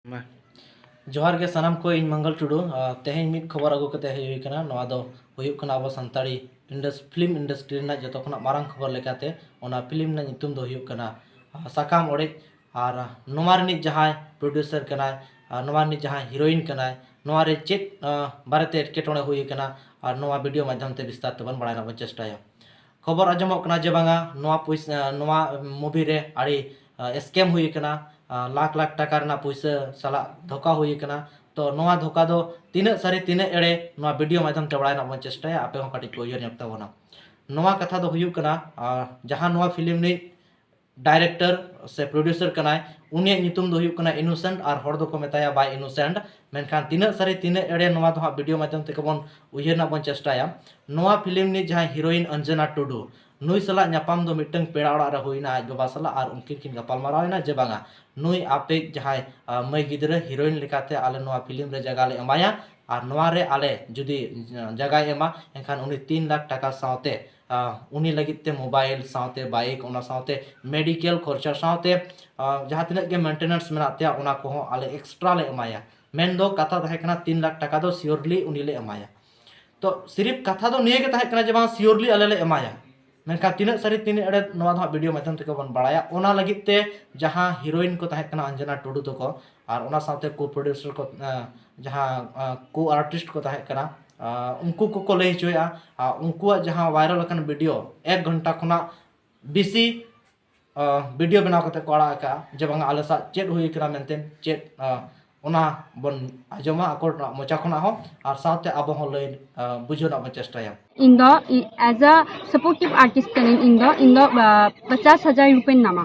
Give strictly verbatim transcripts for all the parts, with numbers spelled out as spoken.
ᱢᱟ᱾ ᱡᱚᱦᱟᱨ ᱜᱮ ᱥᱟᱱᱟᱢ ᱠᱚ, ᱤᱧ ᱢᱚᱝᱜᱚᱞ ᱴᱩᱰᱩ᱾ ᱟᱨ ᱛᱮᱦᱮᱧ ᱢᱤᱫ ᱠᱷᱚᱵᱚᱨ ᱟᱹᱜᱩ ᱠᱟᱛᱮ ᱦᱮᱡ ᱦᱩᱭ ᱠᱟᱱᱟ᱾ ᱱᱚᱣᱟ ᱫᱚ ᱦᱩᱭᱩᱜ ᱠᱟᱱᱟ ᱟᱵᱚ ᱥᱟᱱᱛᱟᱲᱤ ᱤᱱᱰᱟᱥ-, ᱯᱷᱤᱞᱢ ᱤᱱᱰᱟᱥᱴᱨᱤ ᱨᱮᱱᱟᱜ ᱡᱚᱛᱚ ᱠᱷᱚᱱᱟᱜ ᱢᱟᱨᱟᱝ ᱠᱷᱚᱵᱚᱨ ᱞᱮᱠᱟᱛᱮ ᱚᱱᱟ ᱯᱷᱤᱞᱢ ᱨᱮᱱᱟᱜ ᱧᱩᱛᱩᱢ ᱫᱚ ᱦᱩᱭᱩᱜ ᱠᱟᱱᱟ, ᱟᱨ ᱥᱟᱠᱟᱢ ᱚᱲᱮᱡ᱾ ᱟᱨ ᱱᱚᱣᱟ ᱨᱤᱱᱤᱡ ᱡᱟᱦᱟᱸᱭ ᱯᱨᱚᱰᱭᱩᱥᱟᱨ ᱠᱟᱱᱟᱭ, ᱟᱨ ᱱᱚᱣᱟ ᱨᱤᱱᱤᱡ ᱡᱟᱦᱟᱸᱭ ᱦᱤᱨᱳᱭᱤᱱ ᱠᱟᱱᱟᱭ, ᱱᱚᱣᱟ ᱨᱮ ᱪᱮᱫ, ᱟᱨ, ᱵᱟᱨᱮᱛᱮ ᱮᱴᱠᱮᱴᱚᱬᱮ ᱦᱩᱭ ᱟᱠᱟᱱᱟ, ᱟᱨ ᱱᱚᱣᱟ ᱵᱷᱤᱰᱤᱭᱳ ᱢᱟᱫᱽᱫᱷᱚᱢ ᱛᱮ ᱵᱤᱥᱛᱟᱨ ᱛᱮᱵᱚᱱ ᱵᱟᱲᱟᱭ ᱨᱮᱱᱟᱜ ᱵᱚᱱ ᱪᱮᱥᱴᱟᱭᱟ᱾ ᱠᱷᱚᱵᱚᱨ ᱟᱸᱡᱚᱢᱚᱜ ᱠᱟᱱᱟ ᱡᱮ ᱵᱟᱝᱟ ᱱᱚᱣᱟ ᱯᱩᱭᱥᱟᱹ, ᱱᱚᱣᱟ movie ᱨᱮ ᱟᱹᱰᱤ, ᱟᱨ, scam ᱦᱩᱭ ᱟᱠᱟᱱᱟ, ᱟᱨ, ᱞᱟᱠᱷ ᱞᱟᱠᱷ ᱴᱟᱠᱟ ᱨᱮᱱᱟᱜ ᱯᱩᱭᱥᱟᱹ ᱥᱟᱞᱟᱜ ᱫᱷᱳᱠᱟ ᱦᱩᱭ ᱟᱠᱟᱱᱟ᱾ ᱛᱚ ᱱᱚᱣᱟ ᱫᱷᱳᱠᱟ ᱫᱚ ᱛᱤᱱᱟᱹᱜ ᱥᱟᱹᱨᱤ ᱛᱤᱱᱟᱹᱜ ᱮᱲᱮ, ᱱᱚᱣᱟ ᱵᱷᱤᱰᱤᱭᱳ ᱢᱟᱫᱽᱫᱷᱚᱢ ᱛᱮ ᱵᱟᱲᱟᱭ ᱨᱮᱱᱟᱜ ᱵᱚᱱ ᱪᱮᱥᱴᱟᱭᱟ, ᱟᱯᱮ ᱦᱚᱸ ᱠᱟᱹᱴᱤᱡ ᱯᱮ ᱩᱭᱦᱟᱹᱨ ᱧᱚᱜ ᱛᱟᱵᱚᱱᱟ᱾ ᱱᱚᱣᱟ ᱠᱟᱛᱷᱟ ᱫᱚ ᱦᱩᱭᱩᱜ ᱠᱟᱱᱟ, ᱟᱨ, ᱡᱟᱦᱟᱸ ᱱᱚᱣᱟ ᱯᱷᱤᱞᱢ ᱨᱤᱱᱤᱡ ᱰᱟᱭᱨᱮᱠᱴᱚᱨ ᱥᱮ ᱯᱨᱚᱰᱭᱩᱥᱟᱨ ᱠᱟᱱᱟᱭ, ᱩᱱᱤᱭᱟᱜ ᱧᱩᱛᱩᱢ ᱫᱚ ᱦᱩᱭᱩᱜ ᱠᱟᱱᱟ ᱤᱱᱳᱥᱮᱱᱴ, ᱟᱨ ᱦᱚᱲ ᱫᱚᱠᱚ ᱢᱮᱛᱟᱭᱟ ᱵᱟᱭ ᱤᱱᱳᱥᱮᱱᱴ᱾ ᱢᱮᱱᱠᱷᱟᱱ ᱛᱤᱱᱟᱹᱜ ᱥᱟᱹᱨᱤ ᱛᱤᱱᱟᱹᱜ ᱮᱲᱮ, ᱱᱚᱣᱟ ᱫᱚ ᱦᱟᱸᱜ ᱵᱷᱤᱰᱤᱭᱳ ᱢᱟᱫᱽᱫᱷᱚᱢ ᱛᱮᱜᱮ ᱵᱚᱱ ᱩᱭᱦᱟᱹᱨ ᱨᱮᱱᱟᱜ ᱵᱚᱱ ᱪᱮᱥᱴᱟᱭᱟ᱾ ᱱᱚᱣᱟ ᱯᱷᱤᱞᱢ ᱨᱤᱱᱤᱡ ᱡᱟᱦᱟᱸᱭ ᱦᱤᱨᱳᱭᱤᱱ ᱚᱧᱡᱚᱱᱟ ᱴᱩᱰᱩ, ᱱᱩᱭ ᱥᱟᱞᱟᱜ ᱧᱟᱯᱟᱢ ᱫᱚ ᱢᱤᱫᱴᱟᱝ ᱯᱮᱲᱟ ᱚᱲᱟᱜ ᱨᱮ ᱦᱩᱭᱱᱟ, ᱟᱡ ᱵᱟᱵᱟ ᱥᱟᱞᱟᱜ, ᱟᱨ ᱩᱱᱠᱤᱱ ᱠᱤᱱ ᱜᱟᱯᱟᱞᱢᱟᱨᱟᱣ ᱮᱱᱟ ᱡᱮ ᱵᱟᱝᱟ ᱱᱩᱭ ᱟᱯᱮ ᱡᱟᱦᱟᱸᱭ, ᱟᱸ, ᱢᱟᱹᱭ ᱜᱤᱫᱽᱨᱟᱹ ᱦᱤᱨᱳᱭᱤᱱ ᱞᱮᱠᱟᱛᱮ ᱟᱞᱮ ᱱᱚᱣᱟ ᱯᱷᱤᱞᱢ ᱨᱮ ᱡᱟᱭᱜᱟ ᱞᱮ ᱮᱢᱟᱭᱟ, ᱟᱨ ᱱᱚᱣᱟ ᱨᱮ ᱟᱞᱮ ᱡᱩᱫᱤ ᱡᱟᱭᱜᱟᱭ ᱮᱢᱟ, ᱮᱱᱠᱷᱟᱱ ᱩᱱᱤ ᱛᱤᱱ ᱞᱟᱠᱷ ᱴᱟᱠᱟ ᱥᱟᱶᱛᱮ, ᱟᱸ, ᱩᱱᱤ ᱞᱟᱹᱜᱤᱫ ᱛᱮ ᱢᱳᱵᱟᱭᱤᱞ ᱥᱟᱶᱛᱮ ᱵᱟᱭᱤᱠ, ᱚᱱᱟ ᱥᱟᱶᱛᱮ ᱢᱮᱰᱤᱠᱮᱞ ᱠᱷᱚᱨᱪᱟ ᱥᱟᱶᱛᱮ, ᱟᱸ, ᱡᱟᱦᱟᱸ ᱛᱤᱱᱟᱹᱜ ᱜᱮ ᱢᱮᱱᱴᱮᱱᱮᱱᱥ ᱢᱮᱱᱟᱜ ᱛᱟᱭᱟ, ᱚᱱᱟ ᱠᱚᱦᱚᱸ ᱟᱞᱮ ᱮᱠᱥᱴᱨᱟ ᱞᱮ ᱮᱢᱟᱭᱟ᱾ ᱢᱮᱱᱫᱚ ᱠᱟᱛᱷᱟ ᱛᱟᱦᱮᱸ ᱠᱟᱱᱟ ᱛᱤᱱ ᱞᱟᱠᱷ ᱴᱟᱠᱟ ᱫᱚ surely ᱩᱱᱤ ᱞᱮ ᱮᱢᱟᱭᱟ᱾ ᱛᱚ ᱥᱤᱨᱤᱯ ᱠᱟᱛᱷᱟ ᱫᱚ ᱱᱤᱭᱟᱹ ᱜᱮ ᱛᱟᱦᱮᱸ ᱠᱟᱱᱟ ᱡᱮ ᱵᱟᱝ surely ᱟᱞᱮ ᱞᱮ ᱮᱢᱟᱭᱟ, ᱢᱮᱱᱠᱷᱟᱱ ᱛᱤᱱᱟᱹᱜ ᱥᱟᱹᱨᱤ ᱛᱤᱱᱟᱹᱜ ᱮᱲᱮ, ᱱᱚᱣᱟ ᱫᱚ ᱦᱟᱸᱜ ᱵᱷᱤᱰᱤᱭᱳ ᱢᱟᱫᱽᱫᱷᱚᱢ ᱛᱮᱜᱮ ᱵᱚᱱ ᱵᱟᱲᱟᱭᱟ᱾ ᱚᱱᱟ ᱞᱟᱹᱜᱤᱫ ᱛᱮ ᱡᱟᱦᱟᱸ ᱦᱤᱨᱳᱭᱤᱱ ᱠᱚ ᱛᱟᱦᱮᱸ ᱠᱟᱱᱟ ᱚᱧᱡᱚᱱᱟ ᱴᱩᱰᱩ ᱛᱟᱠᱚ, ᱟᱨ ᱚᱱᱟ ᱥᱟᱶᱛᱮ ᱠᱳ ᱯᱨᱚᱰᱭᱩᱥᱟᱨ ᱠᱚ, ᱟᱸ, ᱡᱟᱦᱟᱸ, ᱟᱸ, ᱠᱳ ᱟᱨᱴᱤᱥᱴ ᱠᱚ ᱛᱟᱦᱮᱸ ᱠᱟᱱᱟ, ᱟᱸ, ᱩᱱᱠᱩ ᱠᱚᱠᱚ ᱞᱟᱹᱭ ᱦᱚᱪᱚᱭᱮᱫᱼᱟ, ᱟᱨ ᱩᱱᱠᱩᱣᱟᱜ ᱡᱟᱦᱟᱸ ᱵᱷᱟᱭᱨᱟᱞ ᱟᱠᱟᱱ ᱵᱷᱤᱰᱤᱭᱳ ᱮᱠ ᱜᱷᱚᱱᱴᱟ ᱠᱷᱚᱱᱟᱜ ᱵᱮᱥᱤ, ᱟᱸ, ᱵᱷᱤᱰᱤᱭᱳ ᱵᱮᱱᱟᱣ ᱠᱟᱛᱮ ᱠᱚ ᱟᱲᱟᱜ ᱟᱠᱟᱫᱼᱟ ᱡᱮ ᱵᱟᱝᱟ ᱟᱞᱮ ᱥᱟᱶ ᱪᱮᱫ ᱦᱩᱭ ᱠᱟᱱᱟ ᱢᱮᱱᱛᱮ, ᱪᱮᱫ, ᱟᱸ, ᱚᱱᱟ ᱵᱚᱱ ᱟᱸᱡᱚᱢᱟ ᱟᱠᱚ ᱢᱚᱪᱟ ᱠᱷᱚᱱᱟᱜ ᱦᱚᱸ, ᱟᱨ ᱥᱟᱶᱛᱮ ᱟᱵᱚ ᱦᱚᱸ ᱞᱟᱹᱭ, ᱟᱸ, ᱵᱩᱡᱷᱟᱹᱣ ᱨᱮᱱᱟᱜ ᱵᱚᱱ ᱪᱮᱥᱴᱟᱭᱟ᱾ ᱤᱧ ᱫᱚ E-, as a supportive artist ᱠᱟᱹᱱᱟᱹᱧ᱾ ᱤᱧ ᱫᱚ, ᱤᱧ ᱫᱚ, ᱟ, ᱯᱚᱪᱟᱥ ᱦᱟᱡᱟᱨ ᱨᱩᱯᱤᱧ ᱱᱟᱢᱟ,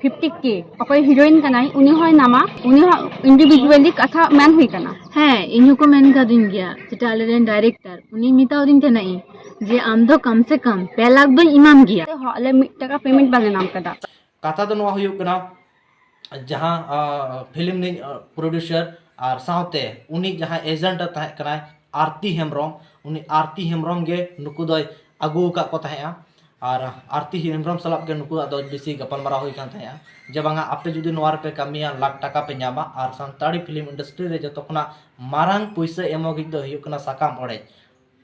ᱯᱷᱤᱯᱴᱤ ᱠᱮ᱾ ᱚᱠᱚᱭ ᱦᱤᱨᱳᱭᱤᱱ ᱠᱟᱱᱟᱭ, ᱩᱱᱤ ᱦᱚᱸᱭ ᱱᱟᱢᱟ, ᱩᱱᱤ ᱦᱚᱸ individually ᱠᱟᱛᱷᱟ ᱢᱮᱱ ᱦᱩᱭ ᱠᱟᱱᱟ᱾ ᱦᱮᱸ, ᱤᱧ ᱦᱚᱸᱠᱚ ᱢᱮᱱ ᱠᱟᱫᱤᱧ ᱜᱮᱭᱟ, ᱡᱮᱴᱟ ᱟᱞᱮ ᱨᱮᱱ ᱰᱟᱭᱨᱮᱠᱴᱚᱨ, ᱩᱱᱤ ᱢᱮᱛᱟᱣ ᱫᱤᱧ ᱛᱟᱦᱮᱱᱟ ᱤᱧ ᱡᱮ ᱟᱢ ᱫᱚ ᱠᱚᱢ ᱥᱮ ᱠᱚᱢ ᱯᱮ ᱞᱟᱠᱷ ᱫᱚᱧ ᱮᱢᱟᱢ ᱜᱮᱭᱟ᱾ ᱦᱚᱸ ᱟᱞᱮ ᱢᱤᱫ ᱴᱟᱠᱟ ᱯᱮᱢᱮᱱᱴ ᱵᱟᱞᱮ ᱧᱟᱢ ᱠᱟᱫᱟ᱾ ᱠᱟᱛᱷᱟ ᱫᱚ ᱱᱚᱣᱟ ᱦᱩᱭᱩᱜ ᱠᱟᱱᱟ, ᱡᱟᱦᱟᱸ, ᱟᱸ, ᱯᱷᱤᱞᱢ ᱨᱤᱱᱤᱡ, ᱟᱸ, ᱯᱨᱚᱰᱭᱩᱥᱟᱨ ᱟᱨ ᱥᱟᱶᱛᱮ ᱩᱱᱤ ᱡᱟᱦᱟᱸ ᱮᱡᱮᱱᱴ ᱮ ᱛᱟᱦᱮᱸ ᱠᱟᱱᱟᱭ ᱟᱨᱛᱤ ᱦᱮᱢᱵᱨᱚᱢ, ᱩᱱᱤ ᱟᱨᱛᱤ ᱦᱮᱢᱵᱨᱚᱢ ᱜᱮ ᱱᱩᱠᱩ ᱫᱚᱭ ᱟᱹᱜᱩ ᱟᱠᱟᱫ ᱠᱚ ᱛᱟᱦᱮᱸᱫᱼᱟ᱾ ᱟᱨ ᱟᱨᱛᱤ ᱦᱮᱢᱵᱨᱚᱢ ᱥᱟᱞᱟᱜ ᱜᱮ ᱱᱩᱠᱩᱣᱟᱜ ᱫᱚ ᱵᱮᱥᱤ ᱜᱟᱯᱟᱞᱢᱟᱨᱟᱣ ᱦᱩᱭ ᱠᱟᱱ ᱛᱟᱦᱮᱸᱜᱼᱟ, ᱡᱮ ᱵᱟᱝᱟ ᱟᱯᱮ ᱡᱩᱫᱤ ᱱᱚᱣᱟ ᱨᱮᱯᱮ ᱠᱟᱹᱢᱤᱭᱟ ᱞᱟᱠᱷ ᱴᱟᱠᱟ ᱯᱮ ᱧᱟᱢᱟ, ᱟᱨ ᱥᱟᱱᱛᱟᱲᱤ ᱯᱷᱤᱞᱢ ᱤᱱᱰᱟᱥᱴᱨᱤ ᱨᱮ ᱡᱚᱛᱚ ᱠᱷᱚᱱᱟᱜ ᱢᱟᱨᱟᱝ ᱯᱩᱭᱥᱟᱹ ᱮᱢᱚᱜᱤᱡ ᱫᱚ ᱦᱩᱭᱩᱜ ᱠᱟᱱᱟ ᱥᱟᱠᱟᱢ ᱚᱲᱮᱡ᱾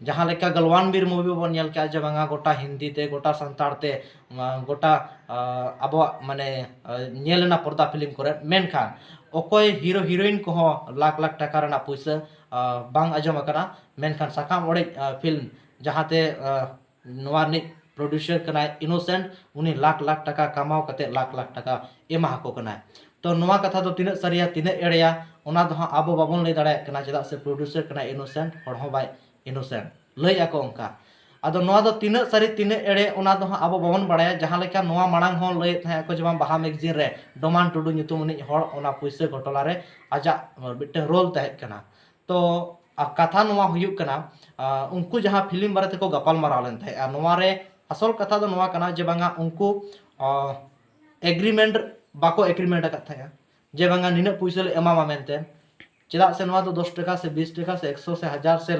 ᱡᱟᱦᱟᱸ ᱞᱮᱠᱟ ᱜᱟᱞᱣᱟᱱ ᱵᱤᱨ ᱢᱩᱵᱷᱤ ᱵᱚᱱ ᱧᱮᱞ ᱠᱮᱜᱼᱟ, ᱡᱮ ᱵᱟᱝᱟ ᱜᱚᱴᱟ ᱦᱤᱱᱫᱤ ᱛᱮ, ᱜᱚᱴᱟ ᱥᱟᱱᱛᱟᱲ ᱛᱮ, ᱟᱸ, ᱜᱚᱴᱟ, ᱟᱸ, ᱟᱵᱚᱣᱟᱜ ᱢᱟᱱᱮ, ᱟᱸ, ᱧᱮᱞ ᱮᱱᱟ ᱯᱚᱨᱫᱟ ᱯᱷᱤᱞᱢ ᱠᱚᱨᱮ, ᱢᱮᱱᱠᱷᱟᱱ ᱚᱠᱚᱭ ᱦᱤᱨᱳ ᱦᱤᱨᱳᱭᱤᱱ ᱠᱚᱦᱚᱸ ᱞᱟᱠᱷ ᱞᱟᱠᱷ ᱴᱟᱠᱟ ᱨᱮᱱᱟᱜ ᱯᱩᱭᱥᱟᱹ, ᱟᱸ, ᱵᱟᱝ ᱟᱸᱡᱚᱢ ᱟᱠᱟᱱᱟ, ᱢᱮᱱᱠᱷᱟᱱ ᱥᱟᱠᱟᱢ ᱚᱲᱮᱡ, ᱟᱸ, ᱯᱷᱤᱞᱢ ᱡᱟᱦᱟᱸᱛᱮ, ᱟᱸ, ᱱᱚᱣᱟ ᱨᱤᱱᱤᱡ ᱯᱨᱚᱰᱭᱩᱥᱟᱨ ᱠᱟᱱᱟᱭ ᱤᱱᱳᱥᱮᱱᱴ, ᱩᱱᱤ ᱞᱟᱠᱷ ᱞᱟᱠᱷ ᱴᱟᱠᱟ ᱠᱟᱢᱟᱣ ᱠᱟᱛᱮ ᱞᱟᱠᱷ ᱞᱟᱠᱷ ᱴᱟᱠᱟ ᱮᱢᱟ ᱟᱠᱚ ᱠᱟᱱᱟᱭ᱾ ᱛᱚ ᱱᱚᱣᱟ ᱠᱟᱛᱷᱟ ᱫᱚ ᱛᱤᱱᱟᱹᱜ ᱥᱟᱹᱨᱤᱭᱟ, ᱛᱤᱱᱟᱹᱜ ᱮᱲᱮᱭᱟ, ᱚᱱᱟ ᱫᱚ ᱦᱟᱸᱜ ᱟᱵᱚ ᱵᱟᱵᱚᱱ ᱞᱟᱹᱭ ᱫᱟᱲᱮᱭᱟᱜ ᱠᱟᱱᱟ, ᱪᱮᱫᱟᱜ ᱥᱮ ᱯᱨᱚᱰᱭᱩᱥᱟᱨ ᱠᱟᱱᱟᱭ ᱤᱱᱳᱥᱮᱱᱴ, ᱦᱚᱲ ᱦᱚᱸ ᱵᱟᱭ ᱤᱱᱳᱥᱮᱱᱴ, ᱞᱟᱹᱭ ᱟᱠᱚ ᱚᱱᱠᱟ᱾ ᱟᱫᱚ ᱱᱚᱣᱟ ᱫᱚ ᱛᱤᱱᱟᱹᱜ ᱥᱟᱹᱨᱤ ᱛᱤᱱᱟᱹᱜ ᱮᱲᱮ, ᱚᱱᱟ ᱫᱚ ᱦᱟᱸᱜ ᱟᱵᱚ ᱵᱟᱵᱚᱱ ᱵᱟᱲᱟᱭᱟ᱾ ᱡᱟᱦᱟᱸ ᱞᱮᱠᱟ ᱱᱚᱣᱟ ᱢᱟᱲᱟᱝ ᱦᱚᱸ ᱞᱟᱹᱭᱮᱫ ᱛᱟᱦᱮᱸ ᱟᱠᱚ ᱡᱮ ᱵᱟᱝ ᱵᱟᱦᱟ ᱢᱮᱜᱟᱡᱤᱱ ᱨᱮ ᱰᱚᱢᱟᱱ ᱴᱩᱰᱩ ᱧᱩᱛᱩᱢ ᱩᱱᱤ ᱦᱚᱲ ᱚᱱᱟ ᱯᱩᱭᱥᱟᱹ ᱜᱷᱚᱴᱚᱞᱟ ᱨᱮ ᱟᱡᱟᱜ ᱢᱤᱫᱴᱟᱝ ᱨᱳᱞ ᱛᱟᱦᱮᱸ ᱠᱟᱱᱟ᱾ ᱛᱚ ᱟᱨ ᱠᱟᱛᱷᱟ ᱱᱚᱣᱟ ᱦᱩᱭᱩᱜ ᱠᱟᱱᱟ, ᱟᱸ, ᱩᱱᱠᱩ ᱡᱟᱦᱟᱸ ᱯᱷᱤᱞᱢ ᱵᱟᱨᱮ ᱛᱮᱠᱚ ᱜᱟᱯᱟᱞ ᱢᱟᱨᱟᱣ ᱞᱮᱱ ᱛᱟᱦᱮᱸᱫᱼᱟ, ᱱᱚᱣᱟ ᱨᱮ ᱟᱥᱚᱞ ᱠᱟᱛᱷᱟ ᱫᱚ ᱱᱚᱣᱟ ᱠᱟᱱᱟ ᱡᱮ ᱵᱟᱝᱟ ᱩᱱᱠᱩ, ᱟᱸ, ᱮᱜᱽᱨᱤᱢᱮᱱᱴ ᱵᱟᱠᱚ ᱮᱜᱽᱨᱤᱢᱮᱱᱴ ᱟᱠᱟᱫ ᱛᱟᱦᱮᱸᱫᱼᱟ ᱡᱮ ᱵᱟᱝᱟ ᱱᱤᱱᱟᱹᱜ ᱯᱩᱭᱥᱟᱹ ᱞᱮ ᱮᱢᱟᱢᱟ ᱢᱮᱱᱛᱮ᱾ ᱪᱮᱫᱟᱜ ᱥᱮ ᱱᱚᱣᱟ ᱫᱚ ᱫᱚᱥ ᱴᱟᱠᱟ ᱥᱮ ᱵᱤᱥ ᱴᱟᱠᱟ ᱥᱮ ᱮᱠᱥᱚ ᱥᱮ ᱦᱟᱡᱟᱨ ᱥᱮ,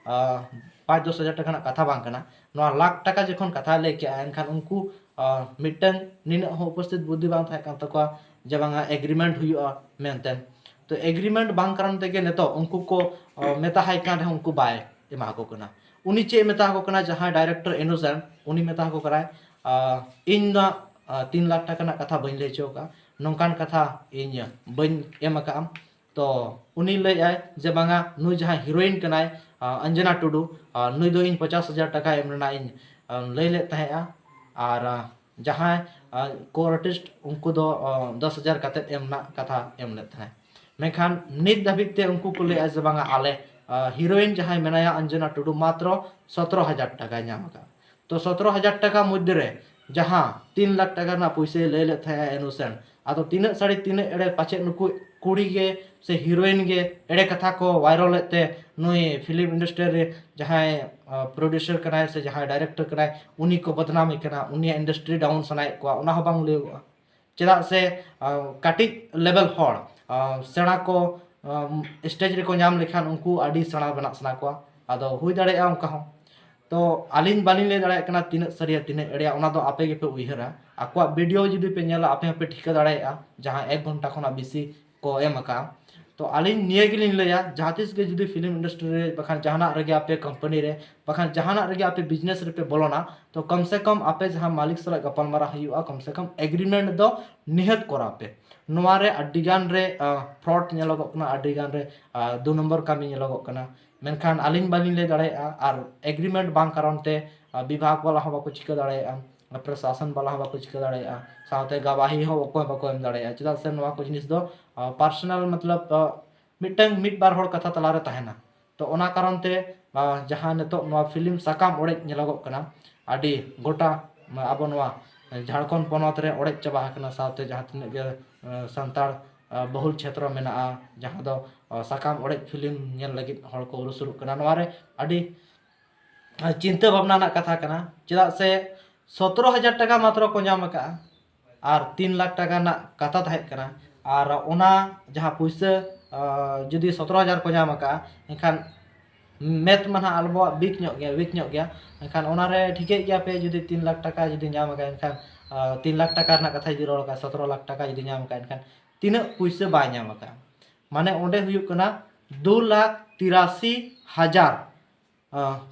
ᱟᱸ, ᱯᱟᱸᱪ ᱫᱚᱥ ᱦᱟᱡᱟᱨ ᱴᱟᱠᱟ ᱨᱮᱱᱟᱜ ᱠᱟᱛᱷᱟ ᱵᱟᱝ ᱠᱟᱱᱟ᱾ ᱱᱚᱣᱟ ᱞᱟᱠᱷ ᱴᱟᱠᱟ ᱡᱚᱠᱷᱚᱱ ᱠᱟᱛᱷᱟᱭ ᱞᱟᱹᱭ ᱠᱮᱜᱼᱟ, ᱮᱱᱠᱷᱟᱱ ᱩᱱᱠᱩ, ᱟᱸ, ᱢᱤᱫᱴᱟᱝ ᱱᱤᱱᱟᱹᱜ ᱦᱚᱸ ᱩᱯᱚᱥᱛᱷᱤᱛ ᱵᱩᱫᱽᱫᱷᱤ ᱵᱟᱝ ᱛᱟᱦᱮᱸ ᱠᱟᱱ ᱛᱟᱠᱚᱣᱟ ᱡᱮ ᱵᱟᱝᱟ ᱮᱜᱽᱨᱤᱢᱮᱱᱴ ᱦᱩᱭᱩᱜᱼᱟ ᱢᱮᱱᱛᱮ᱾ ᱛᱚ ᱮᱜᱽᱨᱤᱢᱮᱱᱴ ᱵᱟᱝ ᱠᱟᱨᱚᱱ ᱛᱮᱜᱮ ᱱᱤᱛᱚᱜ ᱩᱱᱠᱩ ᱠᱚ, ᱟᱸ, ᱢᱮᱛᱟ ᱦᱟᱭ ᱠᱟᱱ ᱨᱮᱦᱚᱸ ᱩᱱᱠᱩ ᱵᱟᱭ ᱮᱢᱟ ᱠᱚ ᱠᱟᱱᱟ᱾ ᱩᱱᱤ ᱪᱮᱫ ᱮ ᱢᱮᱛᱟ ᱠᱚ ᱠᱟᱱᱟ, ᱡᱟᱦᱟᱸᱭ ᱰᱟᱭᱨᱮᱠᱴᱚᱨ ᱤᱱᱳᱥᱮᱱᱴ, ᱩᱱᱤ ᱢᱮᱛᱟ ᱠᱚ ᱠᱟᱱᱟᱭ, ᱟᱸ, ᱤᱧ ᱫᱚ, ᱟᱸ, ᱛᱤᱱ ᱞᱟᱠᱷ ᱴᱟᱠᱟ ᱨᱮᱱᱟᱜ ᱠᱟᱛᱷᱟ ᱵᱟᱹᱧ ᱞᱟᱹᱭ ᱦᱚᱪᱚ ᱟᱠᱟᱫᱼᱟ, ᱱᱚᱝᱠᱟᱱ ᱠᱟᱛᱷᱟ ᱤᱧ ᱵᱟᱹᱧ ᱮᱢ ᱟᱠᱟᱫᱼᱟ᱾ ᱛᱚ ᱩᱱᱤ ᱞᱟᱹᱭᱮᱫᱼᱟᱭ ᱡᱮ ᱵᱟᱝᱟ ᱱᱩᱭ ᱡᱟᱦᱟᱸᱭ ᱦᱤᱨᱳᱭᱤᱱ ᱠᱟᱱᱟᱭ, ᱟᱸ, ᱚᱧᱡᱚᱱᱟ ᱴᱩᱰᱩ, ᱟᱸ, ᱱᱩᱭ ᱫᱚ ᱤᱧ ᱯᱚᱪᱟᱥ ᱦᱟᱡᱟᱨ ᱴᱟᱠᱟ ᱮᱢ ᱨᱮᱱᱟᱜ ᱤᱧ, ᱟᱸ, ᱞᱟᱹᱭ ᱞᱮᱫ ᱛᱟᱦᱮᱸᱫᱼᱟ, ᱟᱨ, ᱟᱸ, ᱡᱟᱦᱟᱸᱭ, ᱟᱸ, ᱠᱳ ᱟᱨᱴᱤᱥᱴ ᱩᱱᱠᱩ ᱫᱚ, ᱟᱸ, ᱫᱚᱥ ᱦᱟᱡᱟᱨ ᱠᱟᱛᱮᱫ ᱮᱢ ᱨᱮᱱᱟᱜ ᱠᱟᱛᱷᱟ ᱮᱢ ᱞᱮᱫ ᱛᱟᱦᱮᱸᱫ᱾ ᱢᱮᱱᱠᱷᱟᱱ ᱱᱤᱛ ᱫᱷᱟᱹᱵᱤᱡ ᱛᱮ ᱩᱱᱠᱩ ᱠᱚ ᱞᱟᱹᱭᱮᱫᱼᱟ ᱡᱮ ᱵᱟᱝᱟ ᱟᱞᱮ, ᱟᱸ, ᱦᱤᱨᱳᱭᱤᱱ ᱡᱟᱦᱟᱸᱭ ᱢᱮᱱᱟᱭᱟ ᱚᱧᱡᱚᱱᱟ ᱴᱩᱰᱩ ᱢᱟᱛᱨᱚ ᱥᱚᱛᱨᱚ ᱦᱟᱡᱟᱨ ᱴᱟᱠᱟᱭ ᱧᱟᱢ ᱟᱠᱟᱫᱼᱟ᱾ ᱛᱚ ᱥᱚᱛᱨᱚ ᱦᱟᱡᱟᱨ ᱴᱟᱠᱟ ᱢᱚᱫᱽᱫᱷᱮ ᱨᱮ ᱡᱟᱦᱟᱸ ᱛᱤᱱ ᱞᱟᱠᱷ ᱴᱟᱠᱟ ᱨᱮᱱᱟᱜ ᱯᱩᱭᱥᱟᱹᱭ ᱞᱟᱹᱭ ᱞᱮᱫ ᱛᱟᱦᱮᱸᱜᱼᱟ ᱤᱱᱳᱥᱮᱱᱴ, ᱟᱫᱚ ᱛᱤᱱᱟᱹᱜ ᱥᱟᱹᱨᱤ ᱛᱤᱱᱟᱹᱜ ᱮᱲᱮ, ᱯᱟᱪᱮᱫ ᱱᱩᱠᱩ ᱠᱩᱲᱤ ᱜᱮ ᱥᱮ ᱦᱤᱨᱳᱭᱤᱱ ᱜᱮ ᱮᱲᱮ ᱠᱟᱛᱷᱟ ᱠᱚ ᱵᱷᱟᱭᱨᱟᱞᱮᱫ ᱛᱮ ᱱᱩᱭ ᱯᱷᱤᱞᱢ ᱤᱱᱰᱟᱥᱴᱨᱤ ᱨᱮ ᱡᱟᱦᱟᱸᱭ, ᱟᱸ, ᱯᱨᱚᱰᱭᱩᱥᱟᱨ ᱠᱟᱱᱟᱭ ᱥᱮ ᱡᱟᱦᱟᱸᱭ ᱰᱟᱭᱨᱮᱠᱴᱚᱨ ᱠᱟᱱᱟᱭ, ᱩᱱᱤ ᱠᱚ ᱵᱚᱫᱱᱟᱢᱮ ᱠᱟᱱᱟ, ᱩᱱᱤᱭᱟᱜ ᱤᱱᱰᱟᱥᱴᱨᱤ ᱰᱟᱣᱩᱱ ᱥᱟᱱᱟᱭᱮᱫ ᱠᱚᱣᱟ, ᱚᱱᱟ ᱦᱚᱸ ᱵᱟᱝ ᱞᱟᱹᱭᱚᱜᱼᱟ᱾ ᱪᱮᱫᱟᱜ ᱥᱮ, ᱟᱸ, ᱠᱟᱹᱴᱤᱡ ᱞᱮᱵᱮᱞ ᱦᱚᱲ, ᱟᱸ, ᱥᱮᱬᱟ ᱠᱚ, ᱟᱸ, ᱥᱴᱮᱡᱽ ᱨᱮᱠᱚ ᱧᱟᱢ ᱞᱮᱠᱷᱟᱱ ᱩᱱᱠᱩ ᱟᱹᱰᱤ ᱥᱮᱬᱟ ᱵᱮᱱᱟᱜ ᱥᱟᱱᱟ ᱠᱚᱣᱟ᱾ ᱟᱫᱚ ᱦᱩᱭ ᱫᱟᱲᱮᱭᱟᱜᱼᱟ ᱚᱱᱠᱟ ᱦᱚᱸ᱾ ᱛᱚ ᱟᱹᱞᱤᱧ ᱵᱟᱹᱞᱤᱧ ᱞᱟᱹᱭ ᱫᱟᱲᱮᱭᱟᱜ ᱠᱟᱱᱟ ᱛᱤᱱᱟᱹᱜ ᱥᱟᱹᱨᱤᱭᱟ ᱛᱤᱱᱟᱹᱜ ᱮᱲᱮᱭᱟ, ᱚᱱᱟ ᱫᱚ ᱟᱯᱮ ᱜᱮᱯᱮ ᱩᱭᱦᱟᱹᱨᱟ᱾ ᱟᱠᱚᱣᱟᱜ ᱵᱷᱤᱰᱤᱭᱳ ᱡᱩᱫᱤ ᱯᱮ ᱧᱮᱞᱟ, ᱟᱯᱮ ᱦᱚᱸᱯᱮ ᱴᱷᱤᱠᱟᱹ ᱫᱟᱲᱮᱭᱟᱜᱼᱟ, ᱡᱟᱦᱟᱸ ᱮᱠ ᱜᱷᱚᱱᱴᱟ ᱠᱷᱚᱱᱟᱜ ᱵᱮᱥᱤ ᱠᱚ ᱮᱢ ᱟᱠᱟᱫᱼᱟ᱾ ᱛᱚ ᱟᱹᱞᱤᱧ ᱱᱤᱭᱟᱹ ᱜᱮᱞᱤᱧ ᱞᱟᱹᱭᱟ, ᱡᱟᱦᱟᱸ ᱛᱤᱥ ᱜᱮ ᱡᱩᱫᱤ ᱯᱷᱤᱞᱢ ᱤᱱᱰᱟᱥᱴᱨᱤ ᱨᱮ, ᱵᱟᱠᱷᱟᱱ ᱡᱟᱦᱟᱱᱟᱜ ᱨᱮᱜᱮ ᱟᱯᱮ ᱠᱳᱢᱯᱟᱱᱤ ᱨᱮ, ᱵᱟᱠᱷᱟᱱ ᱡᱟᱦᱟᱱᱟᱜ ᱨᱮᱜᱮ ᱟᱯᱮ ᱵᱤᱡᱽᱱᱮᱥ ᱨᱮᱯᱮ ᱵᱚᱞᱚᱱᱟ, ᱛᱚ ᱠᱚᱢ ᱥᱮ ᱠᱚᱢ ᱟᱯᱮ ᱡᱟᱦᱟᱸ ᱢᱟᱹᱞᱤᱠ ᱥᱟᱞᱟᱜ ᱜᱟᱯᱟᱞᱢᱟᱨᱟᱣ ᱦᱩᱭᱩᱜᱼᱟ, ᱠᱚᱢ ᱥᱮ ᱠᱚᱢ ᱮᱜᱽᱨᱤᱢᱮᱱᱴ ᱫᱚ ᱱᱤᱦᱟᱹᱛ ᱠᱚᱨᱟᱣ ᱯᱮ᱾ ᱱᱚᱣᱟ ᱨᱮ ᱟᱹᱰᱤ ᱜᱟᱱ ᱨᱮ ᱯᱷᱨᱚᱰ ᱧᱮᱞᱚᱜᱚᱜ ᱠᱟᱱᱟ, ᱟᱹᱰᱤ ᱜᱟᱱ ᱨᱮ ᱫᱩ ᱱᱚᱢᱵᱚᱨ ᱠᱟᱹᱢᱤ ᱧᱮᱞᱚᱜᱚᱜ ᱠᱟᱱᱟ᱾ ᱢᱮᱱᱠᱷᱟᱱ ᱟᱹᱞᱤᱧ ᱵᱟᱹᱞᱤᱧ ᱞᱟᱹᱭ ᱫᱟᱲᱮᱭᱟᱜᱼᱟ, ᱟᱨ ᱮᱜᱽᱨᱤᱢᱮᱱᱴ ᱵᱟᱝ ᱠᱟᱨᱚᱱ ᱛᱮ ᱵᱤᱵᱷᱟᱜᱽ ᱵᱟᱞᱟ ᱦᱚᱸ ᱵᱟᱠᱚ ᱪᱤᱠᱟᱹ ᱫᱟᱲᱮᱭᱟᱜᱼᱟ, ᱯᱨᱚᱥᱟᱥᱚᱱ ᱵᱟᱞᱟ ᱦᱚᱸ ᱵᱟᱠᱚ ᱪᱤᱠᱟᱹ ᱫᱟᱲᱮᱭᱟᱜᱼᱟ, ᱥᱟᱶᱛᱮ ᱜᱟᱵᱟᱦᱤ ᱦᱚᱸ ᱚᱠᱚᱭ ᱦᱚᱸ ᱵᱟᱠᱚ ᱮᱢ ᱫᱟᱲᱮᱭᱟᱜᱼᱟ᱾ ᱪᱮᱫᱟᱜ ᱥᱮ ᱱᱚᱣᱟ ᱠᱚ ᱡᱤᱱᱤᱥ ᱫᱚ ᱯᱟᱨᱥᱚᱱᱟᱞ, ᱢᱚᱛᱞᱚᱵ, ᱢᱤᱫᱴᱟᱝ ᱢᱤᱫ ᱵᱟᱨ ᱦᱚᱲ ᱠᱟᱛᱷᱟ ᱛᱟᱞᱟᱨᱮ ᱛᱟᱦᱮᱱᱟ᱾ ᱛᱚ ᱚᱱᱟ ᱠᱟᱨᱚᱱ ᱛᱮ ᱡᱟᱦᱟᱸ ᱱᱤᱛᱚᱜ ᱱᱚᱣᱟ ᱯᱷᱤᱞᱢ ᱥᱟᱠᱟᱢ ᱚᱲᱮᱡ ᱧᱮᱞᱚᱜᱚᱜ ᱠᱟᱱᱟ, ᱟᱹᱰᱤ ᱜᱚᱴᱟ ᱟᱵᱚ ᱱᱚᱣᱟ ᱡᱷᱟᱲᱠᱷᱚᱸᱰ ᱯᱚᱱᱚᱛ ᱨᱮ ᱚᱲᱮᱡ ᱪᱟᱵᱟ ᱟᱠᱟᱱᱟ, ᱥᱟᱶᱛᱮ ᱡᱟᱦᱟᱸ ᱛᱤᱱᱟᱹᱜ ᱜᱮ ᱥᱟᱱᱛᱟᱲ ᱵᱚᱦᱩᱞ ᱪᱷᱮᱛᱨᱚ ᱢᱮᱱᱟᱜᱼᱟ, ᱡᱟᱦᱟᱸ ᱫᱚ ᱥᱟᱠᱟᱢ ᱚᱲᱮᱡ ᱯᱷᱤᱞᱢ ᱧᱮᱞ ᱞᱟᱹᱜᱤᱫ ᱦᱚᱲ ᱠᱚ ᱩᱨᱩᱥᱩᱨᱩᱜ ᱠᱟᱱᱟ᱾ ᱱᱚᱣᱟ ᱨᱮ ᱟᱹᱰᱤ ᱪᱤᱱᱛᱟᱹ ᱵᱷᱟᱵᱽᱱᱟ ᱨᱮᱱᱟᱜ ᱠᱟᱛᱷᱟ ᱠᱟᱱᱟ, ᱪᱮᱫᱟᱜ ᱥᱮ ᱥᱚᱛᱨᱚ ᱦᱟᱡᱟᱨ ᱴᱟᱠᱟ ᱢᱟᱛᱨᱚ ᱠᱚ ᱧᱟᱢ ᱟᱠᱟᱫᱼᱟ, ᱟᱨ ᱛᱤᱱ ᱞᱟᱠᱷ ᱴᱟᱠᱟ ᱨᱮᱱᱟᱜ ᱠᱟᱛᱷᱟ ᱛᱟᱦᱮᱸ ᱠᱟᱱᱟ᱾ ᱟᱨ ᱚᱱᱟ ᱡᱟᱦᱟᱸ ᱯᱩᱭᱥᱟᱹ ᱡᱩᱫᱤ ᱥᱚᱛᱨᱚ ᱦᱟᱡᱟᱨ ᱠᱚ ᱧᱟᱢ ᱟᱠᱟᱫᱼᱟ, ᱮᱱᱠᱷᱟᱱ ᱢᱮᱛᱷ ᱢᱟ ᱱᱟᱦᱟᱜ ᱟᱵᱚᱣᱟᱜ ᱵᱤᱠ ᱧᱚᱜ ᱜᱮᱭᱟ, ᱣᱤᱠ ᱧᱚᱜ ᱜᱮᱭᱟ᱾ ᱮᱱᱠᱷᱟᱱ ᱚᱱᱟᱨᱮ ᱴᱷᱤᱠᱟᱹᱭᱮᱫ ᱜᱮᱭᱟ ᱯᱮ, ᱡᱩᱫᱤ ᱛᱤᱱ ᱞᱟᱠᱷ ᱴᱟᱠᱟ ᱡᱩᱫᱤ ᱧᱟᱢ ᱟᱠᱟᱫᱼᱟ, ᱮᱱᱠᱷᱟᱱ ᱛᱤᱱ ᱞᱟᱠᱷ ᱴᱟᱠᱟ ᱨᱮᱱᱟᱜ ᱠᱟᱛᱷᱟ ᱡᱩᱫᱤ ᱨᱚᱲ ᱠᱟᱜᱼᱟ, ᱥᱚᱛᱨᱚ ᱞᱟᱠᱷ ᱴᱟᱠᱟ ᱡᱩᱫᱤ ᱧᱟᱢ ᱟᱠᱟᱫᱼᱟ, ᱮᱱᱠᱷᱟᱱ ᱛᱤᱱᱟᱹᱜ ᱯᱩᱭᱥᱟᱹ ᱵᱟᱭ ᱧᱟᱢ ᱟᱠᱟᱫᱼᱟ? ᱢᱟᱱᱮ ᱚᱸᱰᱮ ᱦᱩᱭᱩᱜ ᱠᱟᱱᱟ ᱫᱩ ᱞᱟᱠᱷ ᱛᱤᱨᱟᱥᱤ ᱦᱟᱡᱟᱨ᱾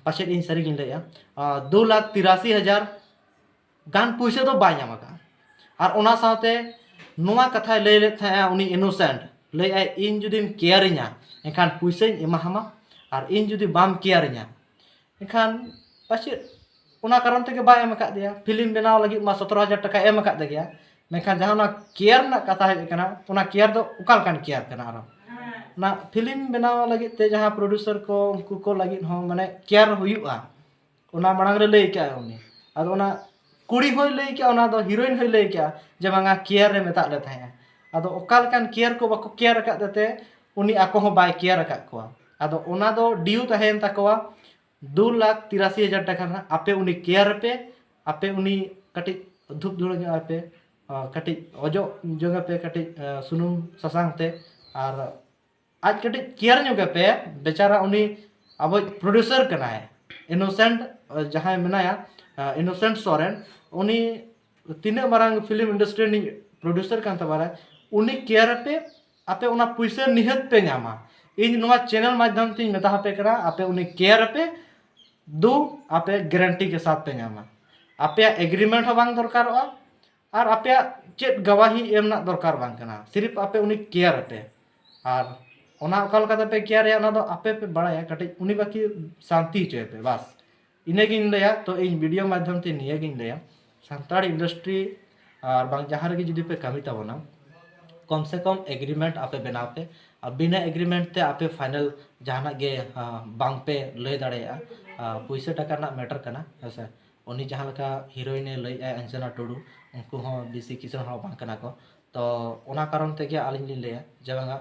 ᱯᱟᱪᱮᱫ ᱤᱧ ᱥᱟᱹᱨᱤ ᱜᱤᱧ ᱞᱟᱹᱭᱮᱜᱼᱟ, ᱫᱩ ᱞᱟᱠᱷ ᱛᱤᱨᱟᱥᱤ ᱦᱟᱡᱟᱨ ᱜᱟᱱ ᱯᱩᱭᱥᱟᱹ ᱫᱚ ᱵᱟᱭ ᱧᱟᱢ ᱟᱠᱟᱫᱼᱟ᱾ ᱟᱨ ᱚᱱᱟ ᱥᱟᱶᱛᱮ ᱱᱚᱣᱟ ᱠᱟᱛᱷᱟᱭ ᱞᱟᱹᱭ ᱞᱮᱫ ᱛᱟᱦᱮᱸᱜᱼᱟ ᱩᱱᱤ ᱤᱱᱳᱥᱮᱱᱴ, ᱞᱟᱹᱭᱮᱜᱼᱟᱭ, "ᱤᱧ ᱡᱩᱫᱤᱢ ᱠᱮᱭᱟᱨᱤᱧᱟ, ᱮᱱᱠᱷᱟᱱ ᱯᱩᱭᱥᱟᱹᱧ ᱮᱢᱟᱦᱟᱢᱟ, ᱟᱨ ᱤᱧ ᱡᱩᱫᱤ ᱵᱟᱢ ᱠᱮᱭᱟᱨᱤᱧᱟ, ᱮᱱᱠᱷᱟᱱ ᱯᱟᱪᱮᱫ ᱚᱱᱟ ᱠᱟᱨᱚᱱ ᱛᱮᱜᱮ ᱵᱟᱭ ᱮᱢ ᱟᱠᱟᱫ ᱫᱮᱭᱟ᱾ ᱯᱷᱤᱞᱢ ᱵᱮᱱᱟᱣ ᱞᱟᱹᱜᱤᱫ ᱢᱟ ᱥᱚᱛᱨᱚ ᱦᱟᱡᱟᱨ ᱴᱟᱠᱟᱭ ᱮᱢ ᱟᱠᱟᱫ ᱫᱮᱜᱮᱭᱟ, ᱢᱮᱱᱠᱷᱟᱱ ᱡᱟᱦᱟᱸ ᱚᱱᱟ ᱠᱮᱭᱟᱨ ᱨᱮᱱᱟᱜ ᱠᱟᱛᱷᱟ ᱦᱮᱡ ᱟᱠᱟᱱᱟ, ᱚᱱᱟ ᱠᱮᱭᱟᱨ ᱫᱚ ᱚᱠᱟ ᱞᱮᱠᱟᱱ ᱠᱮᱭᱟᱨ ᱠᱟᱱᱟ? ᱟᱨᱚ ᱚᱱᱟ ᱯᱷᱤᱞᱢ ᱵᱮᱱᱟᱣ ᱞᱟᱹᱜᱤᱫ ᱛᱮ ᱡᱟᱦᱟᱸ ᱯᱨᱚᱰᱭᱩᱥᱟᱨ ᱠᱚ, ᱩᱱᱠᱩ ᱠᱚ ᱞᱟᱹᱜᱤᱫ ᱦᱚᱸ ᱢᱟᱱᱮ ᱠᱮᱭᱟᱨ ᱦᱩᱭᱩᱜᱼᱟ, ᱚᱱᱟ ᱢᱟᱲᱟᱝ ᱨᱮ ᱞᱟᱹᱭ ᱠᱟᱜᱼᱟᱭ ᱩᱱᱤ᱾ ᱟᱫᱚ ᱚᱱᱟ ᱠᱩᱲᱤ ᱦᱚᱸᱭ ᱞᱟᱹᱭ ᱠᱟᱜᱼᱟ, ᱚᱱᱟ ᱫᱚ ᱦᱤᱨᱳᱭᱤᱱ ᱦᱚᱸᱭ ᱞᱟᱹᱭ ᱠᱟᱜᱼᱟ ᱡᱮ, "ᱵᱟᱝᱟ, ᱠᱮᱭᱟᱨ ᱨᱮ ᱢᱮᱛᱟᱜ ᱞᱮ ᱛᱟᱦᱮᱸᱜᱼᱟ᱾" ᱟᱫᱚ ᱚᱠᱟ ᱞᱮᱠᱟᱱ ᱠᱮᱭᱟᱨ ᱠᱚ ᱵᱟᱠᱚ ᱠᱮᱭᱟᱨ ᱟᱠᱟᱫ ᱛᱮ ᱩᱱᱤ ᱟᱠᱚ ᱦᱚᱸ ᱵᱟᱭ ᱠᱮᱭᱟᱨ ᱟᱠᱟᱫ ᱠᱚᱣᱟ? ᱟᱫᱚ ᱚᱱᱟ ᱫᱚ ᱰᱤᱭᱩ ᱛᱟᱦᱮᱸᱭᱮᱱ ᱛᱟᱠᱚᱣᱟ ᱫᱩ ᱞᱟᱠᱷ ᱛᱤᱨᱟᱥᱤ ᱦᱟᱡᱟᱨ ᱴᱟᱠᱟ ᱨᱮᱱᱟᱜ᱾ ᱟᱯᱮ ᱩᱱᱤ ᱠᱮᱭᱟᱨ ᱯᱮ, ᱟᱯᱮ ᱩᱱᱤ ᱠᱟᱹᱴᱤᱡ ᱫᱷᱩᱯ ᱫᱷᱩᱲᱟᱹ ᱧᱚᱜ ᱟᱭ ᱯᱮ, ᱟᱨ ᱠᱟᱹᱴᱤᱡ ᱚᱡᱚᱜ ᱡᱚᱝ ᱟᱯᱮ ᱠᱟᱹᱴᱤᱡ, ᱟᱨ ᱥᱩᱱᱩᱢ ᱥᱟᱥᱟᱝ ᱛᱮ, ᱟᱨ ᱟᱡ ᱠᱟᱹᱴᱤᱡ ᱠᱮᱭᱟᱨ ᱧᱚᱜ ᱟᱯᱮ᱾ ᱵᱮᱪᱟᱨᱟ ᱩᱱᱤ ᱟᱵᱚᱭᱤᱡ ᱯᱨᱚᱰᱭᱩᱥᱟᱨ ᱠᱟᱱᱟᱭ, ᱤᱱᱳᱥᱮᱱᱴ ᱡᱟᱦᱟᱸᱭ ᱢᱮᱱᱟᱭᱟ, ᱤᱱᱳᱥᱮᱱᱴ ᱥᱚᱨᱮᱱ, ᱩᱱᱤ ᱛᱤᱱᱟᱹᱜ ᱢᱟᱨᱟᱝ ᱯᱷᱤᱞᱢ ᱤᱱᱰᱟᱥᱴᱨᱤ ᱨᱤᱱᱤᱡ ᱯᱨᱚᱰᱭᱩᱥᱟᱨ ᱠᱟᱱ ᱛᱟᱵᱚᱱᱟᱭ, ᱩᱱᱤ ᱠᱮᱭᱟᱨ ᱟᱯᱮ, ᱟᱯᱮ ᱚᱱᱟ ᱯᱩᱭᱥᱟᱹ ᱱᱤᱦᱟᱹᱛ ᱯᱮ ᱧᱟᱢᱟ᱾ ᱤᱧ ᱱᱚᱣᱟ ᱪᱮᱱᱮᱞ ᱢᱟᱫᱽᱫᱷᱚᱢ ᱛᱤᱧ ᱢᱮᱛᱟ ᱟᱯᱮ ᱠᱟᱱᱟ, ᱟᱯᱮ ᱩᱱᱤ ᱠᱮᱭᱟᱨ ᱟᱯᱮ, ᱫᱩ ᱟᱯᱮ ᱜᱮᱨᱮᱱᱴᱤ ᱠᱮ ᱥᱟᱛᱷ ᱯᱮ ᱧᱟᱢᱟ᱾ ᱟᱯᱮᱭᱟᱜ ᱮᱜᱽᱨᱤᱢᱮᱱᱴ ᱦᱚᱸ ᱵᱟᱝ ᱫᱚᱨᱠᱟᱨᱚᱜᱼᱟ, ᱟᱨ ᱟᱯᱮᱭᱟᱜ ᱪᱮᱫ ᱜᱟᱣᱟᱦᱤ ᱮᱢ ᱨᱮᱱᱟᱜ ᱫᱚᱨᱠᱟᱨ ᱵᱟᱝ ᱠᱟᱱᱟ, ᱥᱤᱨᱤᱯ ᱟᱯᱮ ᱩᱱᱤ ᱠᱮᱭᱟᱨ ᱟᱯᱮ᱾ ᱟᱨ ᱚᱱᱟ ᱚᱠᱟ ᱞᱮᱠᱟ ᱛᱮᱯᱮ ᱠᱮᱭᱟᱨᱮᱭᱟ, ᱚᱱᱟ ᱫᱚ ᱟᱯᱮ ᱯᱮ ᱵᱟᱲᱟᱭᱟ, ᱠᱟᱹᱴᱤᱡ ᱩᱱᱤ ᱵᱟᱹᱠᱤ ᱥᱟᱱᱛᱤ ᱦᱚᱪᱚᱭᱮᱯᱮ, ᱵᱟᱥ᱾ ᱤᱱᱟᱹᱜᱤᱧ ᱞᱟᱹᱭᱟ᱾ ᱛᱚ ᱤᱧ ᱵᱷᱤᱰᱤᱭᱳ ᱢᱟᱫᱽᱫᱷᱚᱢ ᱛᱮ ᱱᱤᱭᱟᱹᱜᱤᱧ ᱞᱟᱹᱭᱟ, ᱥᱟᱱᱛᱟᱲ ᱤᱱᱰᱟᱥᱴᱨᱤ ᱟᱨ ᱵᱟᱝ ᱡᱟᱦᱟᱸ ᱨᱮᱜᱮ ᱡᱩᱫᱤ ᱯᱮ ᱠᱟᱹᱢᱤ ᱛᱟᱵᱚᱱᱟ, ᱠᱚᱢ ᱥᱮ ᱠᱚᱢ ᱮᱜᱽᱨᱤᱢᱮᱱᱴ ᱟᱯᱮ ᱵᱮᱱᱟᱣ ᱯᱮ᱾ ᱟᱨ ᱵᱤᱱᱟᱹ ᱮᱜᱽᱨᱤᱢᱮᱱᱴ ᱛᱮ ᱟᱯᱮ ᱯᱷᱟᱭᱱᱟᱞ ᱡᱟᱦᱟᱱᱟᱜ ᱜᱮ, ᱟᱸ, ᱵᱟᱝ ᱯᱮ ᱞᱟᱹᱭ ᱫᱟᱲᱮᱭᱟᱜᱼᱟ᱾ ᱟᱸ, ᱯᱩᱭᱥᱟᱹ ᱴᱟᱠᱟ ᱨᱮᱱᱟᱜ ᱢᱮᱴᱟᱨ ᱠᱟᱱᱟ, ᱦᱮᱸ ᱥᱮ᱾ ᱩᱱᱤ ᱡᱟᱦᱟᱸ ᱞᱮᱠᱟ ᱦᱤᱨᱳᱭᱤᱱᱮ ᱞᱟᱹᱭᱮᱫᱼᱟ, ᱚᱧᱡᱚᱱᱟ ᱴᱩᱰᱩ, ᱩᱱᱠᱩ ᱦᱚᱸ ᱵᱮᱥᱤ ᱠᱤᱥᱟᱹᱬ ᱦᱚᱲ ᱵᱟᱝ ᱠᱟᱱᱟ ᱠᱚ᱾ ᱛᱚ ᱚᱱᱟ ᱠᱟᱨᱚᱱ ᱛᱮᱜᱮ ᱟᱹᱞᱤᱧ ᱞᱤᱧ ᱞᱟᱹᱭᱟ ᱡᱮ ᱵᱟᱝᱟ,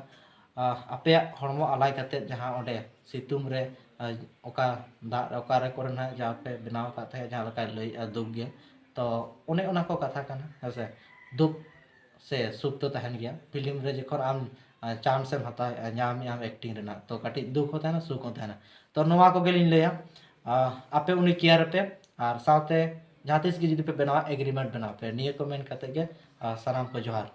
ᱟᱸ, ᱟᱯᱮᱭᱟᱜ ᱦᱚᱲᱢᱚ ᱟᱞᱟᱭ ᱠᱟᱛᱮᱫ ᱡᱟᱦᱟᱸ ᱚᱸᱰᱮ ᱥᱤᱛᱩᱝ ᱨᱮ, ᱟᱸ, ᱚᱠᱟ ᱫᱟᱜ ᱨᱮ ᱚᱠᱟᱨᱮ ᱠᱚᱨᱮ ᱱᱟᱦᱟᱜ ᱡᱟᱦᱟᱸ ᱯᱮ ᱵᱮᱱᱟᱣ ᱟᱠᱟᱫ ᱛᱟᱦᱮᱸᱫ, ᱡᱟᱦᱟᱸ ᱞᱮᱠᱟᱭ ᱞᱟᱹᱭᱮᱫᱼᱟ ᱫᱩᱠ ᱜᱮ, ᱛᱚ ᱚᱱᱮ ᱚᱱᱟ ᱠᱚ ᱠᱟᱛᱷᱟ ᱠᱟᱱᱟ, ᱦᱮᱸ ᱥᱮ᱾ ᱫᱩᱠ ᱥᱮ ᱥᱩᱠ ᱫᱚ ᱛᱟᱦᱮᱱ ᱜᱮᱭᱟ᱾ ᱯᱷᱤᱞᱢ ᱨᱮ ᱡᱚᱠᱷᱚᱱ ᱟᱢ, ᱟᱸ, ᱪᱟᱱᱥ ᱮᱢ ᱦᱟᱛᱟᱣᱮᱫᱼᱟ, ᱧᱟᱢᱮᱫ ᱟᱢ ᱮᱠᱴᱤᱝ ᱨᱮᱱᱟᱜ, ᱛᱚ ᱠᱟᱹᱴᱤᱡ ᱫᱩᱠ ᱦᱚᱸ ᱛᱟᱦᱮᱱᱟ, ᱥᱩᱠ ᱦᱚᱸ ᱛᱟᱦᱮᱱᱟ᱾ ᱛᱚ ᱱᱚᱣᱟ ᱠᱚᱜᱮᱞᱤᱧ ᱞᱟᱹᱭᱟ, ᱟᱸ, ᱟᱯᱮ ᱩᱱᱤ ᱠᱮᱭᱟᱨ ᱯᱮ, ᱟᱨ ᱥᱟᱶᱛᱮ ᱡᱟᱦᱟᱸ ᱛᱤᱥ ᱜᱮ ᱡᱩᱫᱤ ᱯᱮ ᱵᱮᱱᱟᱣᱟ, ᱮᱜᱽᱨᱤᱢᱮᱱᱴ ᱵᱮᱱᱟᱣ ᱯᱮ᱾ ᱱᱤᱭᱟᱹ ᱠᱚ ᱢᱮᱱ ᱠᱟᱛᱮ ᱜᱮ, ᱟᱸ, ᱥᱟᱱᱟᱢ ᱠᱚ ᱡᱚᱦᱟᱨ᱾